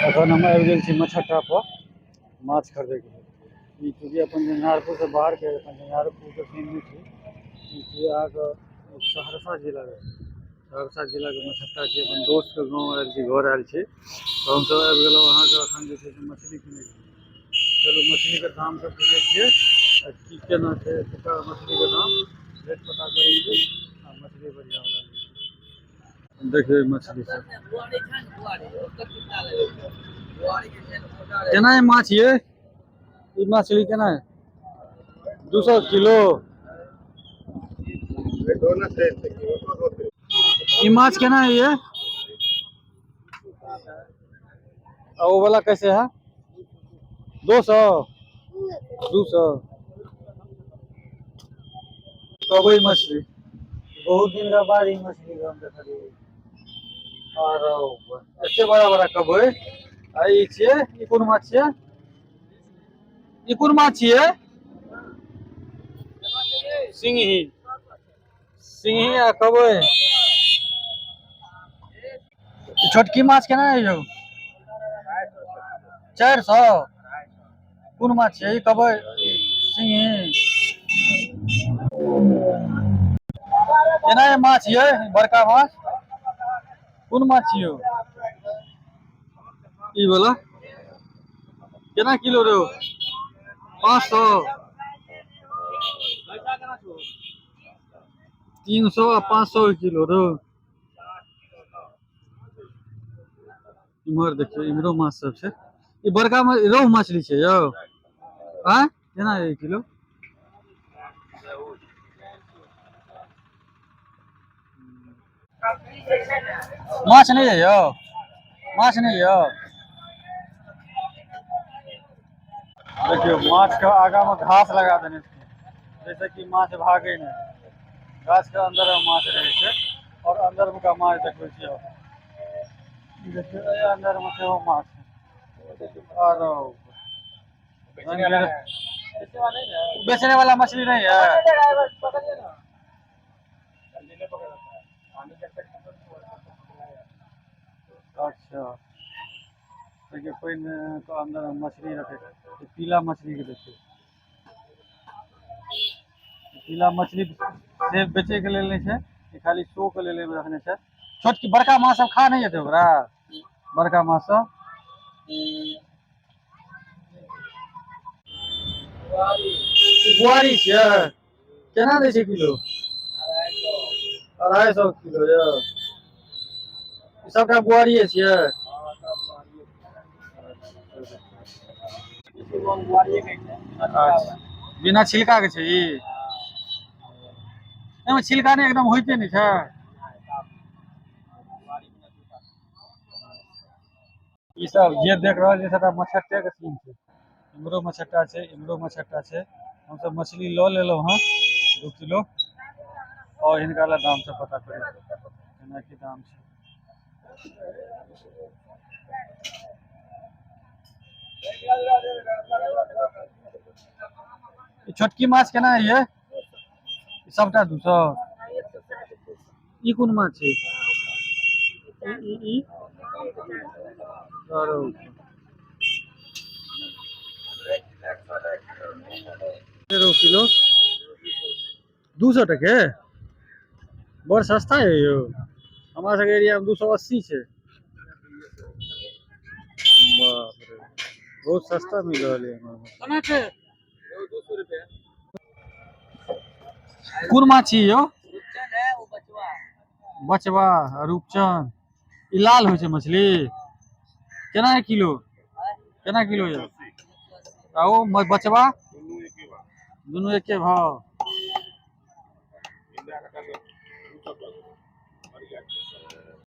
अखन हम आबि गेल छी मछहट्टा पर माछ खरीदैके लेल। ई चूँकि अपन झंझारपुरसँ बाहरके अपन झंझारपुरके सीन नहि छै। ई छियै अहाँके सहरसा जिलाके, सहरसा जिलाके मछहट्टा छियै। अपन दोस्तके गाँव आयल छी, घर आयल छी, तऽ हमसभ आबि गेलहुँ अहाँके एखन जे छै से मछली किनैके लेल। चलू मछलीके दाम सब पूछै छियै आ की केना छै एतुका मछलीके दाम, रेट पता करै छी आ मछली बढ़िआँवला लै छी। देखियौ मछली सब केना है माछ ये? ई मछली केना है? 200 किलो। ई माछ केना है ये? आ वो वाला कैसे है? 200। 200। कबई मछली बहुत दिन के बाद ई मछली के हम देखलियै। आर एते बड़ा बड़ा कबई। आ ई छियै, ई कोन माछ छियै? ई कोन माछ छियै? सिंगही। सिंगही आ कबई। ई छोटकी माछ केना है यौ? 400। कोन माछ छियै ई? कबई, सिंगही। केना है माछ ये बड़का माछ? कोन माछ छियौ ई वाला? केना किलो रो? 500। 300 आ 500 किलो रो। इम्हर देखियौ, इम्हरो माछ सब छै। ई बड़का रोहु मछली छै यौ। आँय केना एक किलो? माछ नहि यऽ यौ? माछ नहि यऽ? देखियौ माछ के आगा में घास लगा देने छै जैसे कि माछ भागे नहि। गाछ के अंदर में माछ रहे छै और अंदर में का माछ देखबै छियै। देखियौ एहि अंदर में सेहो माछ छै। और बेचने वाला मछली नहीं है। अच्छा देखियौ पानि के अंदर में मछली रखे छै। पीला मछली के देखियौ, पीला मछली से बेचे के लेल नहि छै, ई खाली शो के लेल एहिमे रखने छै। छोटकी बड़का माछ सब खा नहि जेतै ओकरा? बड़का माछ सब बुआरी छियै। केना दै छै किलो? 250 किलो यौ। ई सबटा बुआरिये छियै? अच्छा, बिना छिलका के छै ई? एहिमे छिलका नहि एकदम होइते नहि छै। ई सब जे देख रहल छै सबटा मछहट्टे के सीन छै। इम्हरो मछहट्टा छै, इम्हरो मछहट्टा छै। हमसब मछली लऽ लेलहुँ हँ 2 किलो और हिनका लए दाम सब पता करै छी केना की दाम छै। ई छोटकी माछ केना है ये? सबटा 200। ई कोन माछ छै? ई ई ई किलो 200 टके। बड़ सस्ता है यौ। हमरा सबके एरिया में 280 छै। बाप रे, बहुत सस्ता मिल रहल है हमरा। केना छै? 200 रुपया। कोन माछ छी यौ? रूपचन है वो बचवा। बचवा आ रूपचन। ई लाल होइ छै मछली। केना है किलो? केना किलो यौ? आ ओ बचवा? दुनू एके भाव।